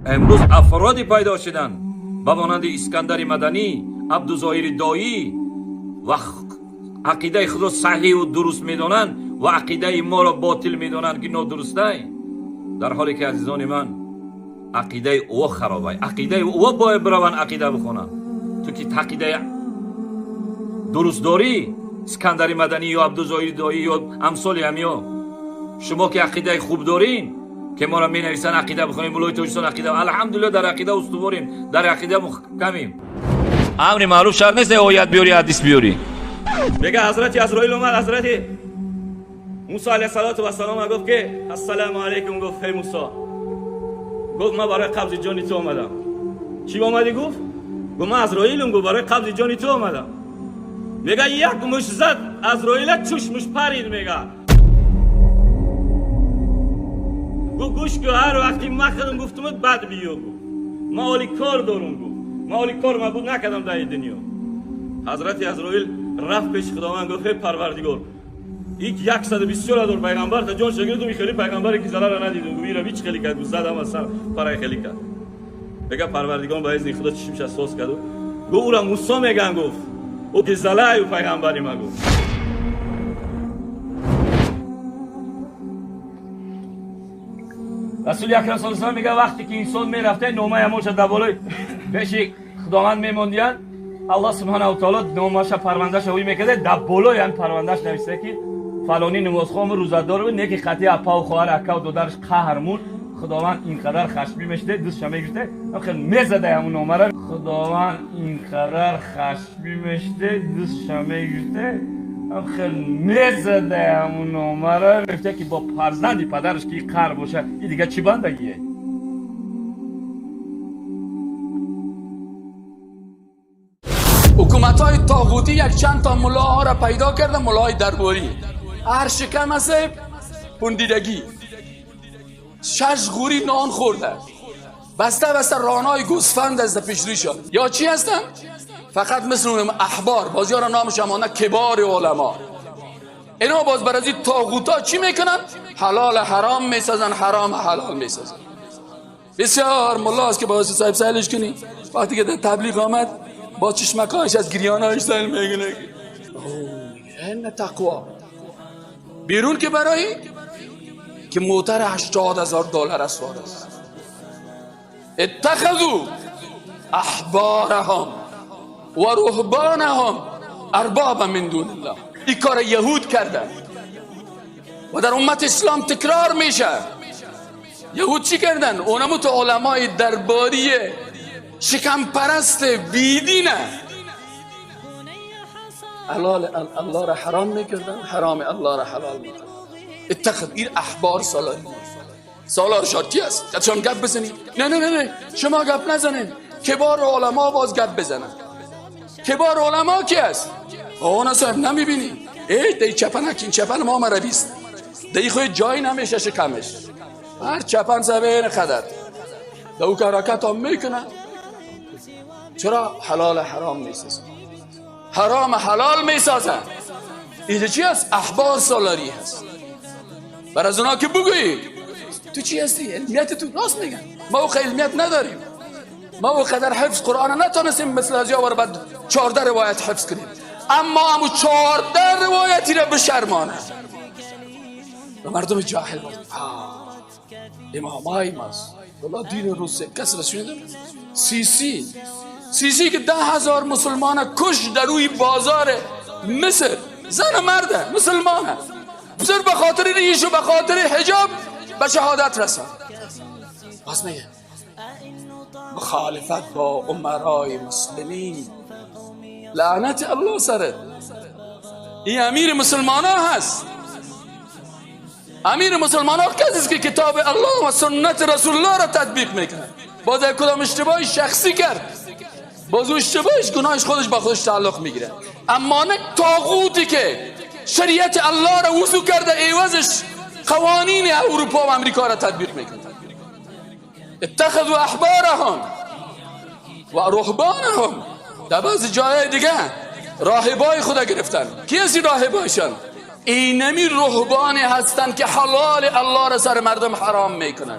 Имрӯз афроде пайдо шуданд ба монанди Искандари Маданӣ, Абдузоҳири Доӣ ва ақидаи худро саҳиҳу дуруст медонанд ва ақидаи моро ботил медонанд ки нодурустай, дар ҳоле ки азизони ман ақидаи ӯ харобай, ақидаи ӯ бояд бираванд ақида бихонанд. Ту ки ақидаи дуруст дорӣ, Искандари Маданӣ ё Абдузоҳири Доӣ ё амсоли ҳамиё, шумо ки ақидаи хуб дорин ки моро менависанд ақида бихонем, муллои Тоҷикистон ақида, алҳамдулиллоҳ дар ақида устуворем, дар ақида муҳкамем. Амри маъруф шарт нест оят биёрӣ, ҳадис биёрӣ. Мега ҳазрати Азроил омад, ҳазрати Мусо алайҳиссалоту вассалом гуфт ки ассалому алайкум, гуфт эй Мусо, гуфт ман барои қабзи ҷони ту омадам. Чӣ омадӣ? Гуфт, гуфт ман Азроилам, гуфт барои қабзи ҷони ту омадам. Мега як муш зад Азроила, чушмуш парид. Мега гуфт гӯш кун, ҳар вақти ман худам гуфтумут бад биё, гуфт ман оли кор дорум, гуфт ман оли кор мабуд накардам дар ин дунё. Ҳазрати Азроил рафт пеши Худованд, гуфт эй Парвардигор, ик 124 000 пайғамбар та ҷон шагирдум, и хеле пайғамбаре ки зарара надидум, гуфт ира ҳеч хеле кард, гуфт задам аз сар парай хеле кард. Мега Парвардигор ба изни Худо чишмша соз кард, гуфт ура Мусо меган, гуфт ӯ ки залаю пайғамбари ма, гуфт. Расули Акрам саллаллоҳу алайҳи васаллам мега вақте ки инсон мерафта, номаи ҳамонша дар болои пеши Худованд мемондиянд, Аллоҳ субҳанаҳу таоло номаша парвандаша ӯй мекарда, дар болои ҳам парвандаш нависта ки фалонӣ намозхону рӯзадор буд, не ки қатъи апаву хоҳар, акаву додараш қаҳр мурд. Худованд инқадар хашмӣ мешуда, дустша мегирифта, хел мезада ҳамун номара. Худованд инқадар хашмӣ мешуда, дустша мегирифта, хел мезада ҳамун номара, мегуфта ки бо фарзанди падараш ки қаҳр боша, и дига чӣ бандагие? حکومت های طاغوتی یک چند تا ملاها را پیدا کرده، ملاهای درباری، هر شکم است پندیدگی، 6 غوری نان خورده، بسته بسته رانای گوسفند از پیش شد. یا چی هستن؟ فقط مثل اون احبار، بازی ها را نامش امانه کبار علما. اینا باز بر از این طاغوتا چی میکنن؟ حلال حرام میسازن، حرام حلال میسازن. بسیار ملا است که باز صاحب سهلش کنی، وقتی که در تبلیغ آمد با چشمکایش از گریانایش سهل میگنه این تقوا بیرون که برای که موتر $80,000 سوار است. اتخذوا احبارهم و رهبانهم اربابا من دون الله. این کار یهود کردن و در امت اسلام تکرار میشه. یهود چی کردن؟ اونمو تو علمای درباری شکم پرست بیدینه حلال الله را حرام میکردن، حرام الله را حلال میکردن. اتخذ این احبار سالاری، سالار شاد کی است؟ شما گپ بزنید؟ نه نه نه نه، شما گپ نزنین، کبار علما باز گپ بزنن. کبار علما کی است؟ اون صاحب نمیبینی؟ ای دی چپن این چپن ما مربیست، دی خود جای نمیشه شکمش، هر چپن صاحب این قدر دو که حرکت هم میکنه. چرا حلال حرام میسازن، حرام حلال میسازن؟ اینجا چی هست؟ احبار سالاری هست. بر از اونا که بگویی تو چی هستی؟ علمیت تو راست میگن، ما او علمیت نداریم، ما او قدر حفظ قرآن نتونستیم مثل از یاور بعد 14 روایت حفظ کنیم، اما همو 14 روایتی را بشرمانه و مردم جاهل بود. امامای ماست والله دین روسه کس را شنیدم؟ سیسی که 10,000 مسلمان کش در روی بازار مصر، زن و مرده مسلمانه، بزر به خاطر ریش و به خاطر حجاب به شهادت رسان. باز میگه مخالفت با امرای مسلمین، لعنت الله سرت. این امیر مسلمان ها هست. امیر مسلمان ها کسی است که کتاب الله و سنت رسول الله را تطبیق میکنه. باز اگه کدام اشتباهی شخصی کرد، باز اون اشتباهش گناهش خودش با خودش تعلق میگیره. اما نه طاغوتی که شریعت الله را وضو کرده، عوضش قوانین اروپا و امریکا را تطبیق میکنه. اتخذوا احبارهم و رهبانهم. در بعضی جای دیگه راهبای خدا گرفتن. کی از این راهبایشان؟ اینمی رهبانی هستند که حلال الله را سر مردم حرام میکنن.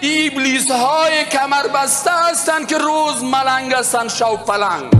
Иблис های کمربسته هستند که روز ملنگ هستند، شو پلنگ.